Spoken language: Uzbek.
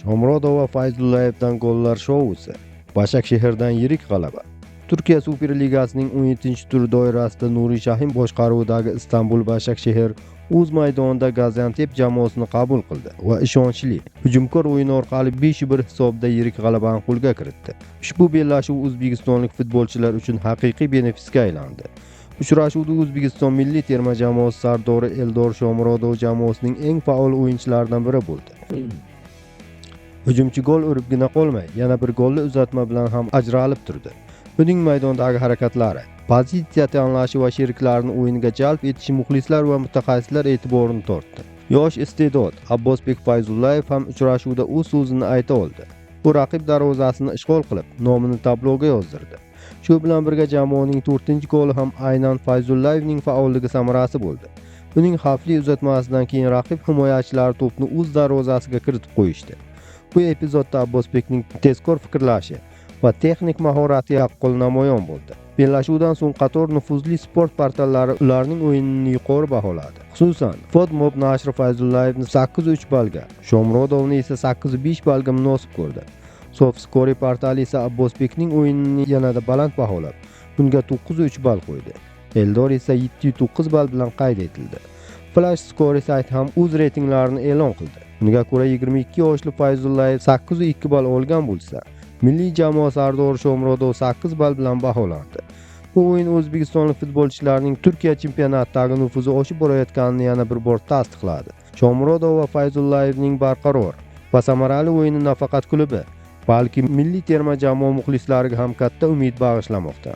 Shomurodov va Fayzullayevdan gollar shousi. Başakşehirdan yirik g'alaba. Turkiya Superligasining 17-turi doirasida Nuri Shahin boshqaruvidagi Istanbul Başakşehir o'z maydonida Gaziantep jamoasini qabul qildi va ishonchli hujumkor o'yin orqali 5-1 hisobida yirik g'alabani qo'lga kiritdi. Ushbu bellashuv o'zbekistonlik futbolchilar uchun haqiqiy benefisga aylandi. Uchrashuvda O'zbekiston milliy terma jamoasi sardori Eldor Shomurodov jamoasining eng faol o'yinchilaridan biri bo'ldi. Hujumchi gol uribgina qolmay, yana bir golli uzatma bilan ham ajralib turdi. Uning maydondagi harakatlari, pozitsiya tanlashi va sheriklarini o'yinga jalb etishi muxlislar va mutaxassislar e'tiborini tortdi. Yosh iste'dod Abbosbek Fayzullayev ham uchrashuvda o'z so'zini ayta oldi. U raqib darvozasini ishg'ol qilib, nomini tabloga yozdirdi. Shu bilan birga jamoaning 4-goli ham aynan Fayzullayevning faolligi samarasi bo'ldi. Uning xavfli uzatmasidan keyin raqib himoyachilari to'pni o'z darvozasiga kiritib qo'yishdi. Bu epizodda Abbosbekning tezkor fikrlashi va texnik mahorati yaqqol namoyon bo'ldi. Bellashuvdan so'ng qator nufuzli sport portallari ularning o'yinini yuqori baholadi. Xususan, FotMob nashri Fayzullayevni 8.3 ballga, Shomurodovni esa 8.5 ballga munosib ko'rdi. SofaScore portali esa Abbosbekning o'yinini yanada baland baholab, unga 9.3 ball qo'ydi. Eldor esa 7.9 ball bilan qayd etildi. Flash Score sayti ham o'z reytinglarini e'lon qildi. Unga ko'ra, 22 yoshli Fayzullayev 8.2 ball olgan bo'lsa, milliy jamoa sardori Shomurodov 8 ball bilan baholandi. Bu o'yin o'zbekistonlik futbolchilarning Turkiya chempionatidagi nufuzi oshib borayotganini yana bir bor tasdiqladi. Shomurodov va Fayzullayevning barqaror va samarali o'yini nafaqat klubi, balki milliy terma jamoa muxlislariga ham katta umid bag'ishlamoqda.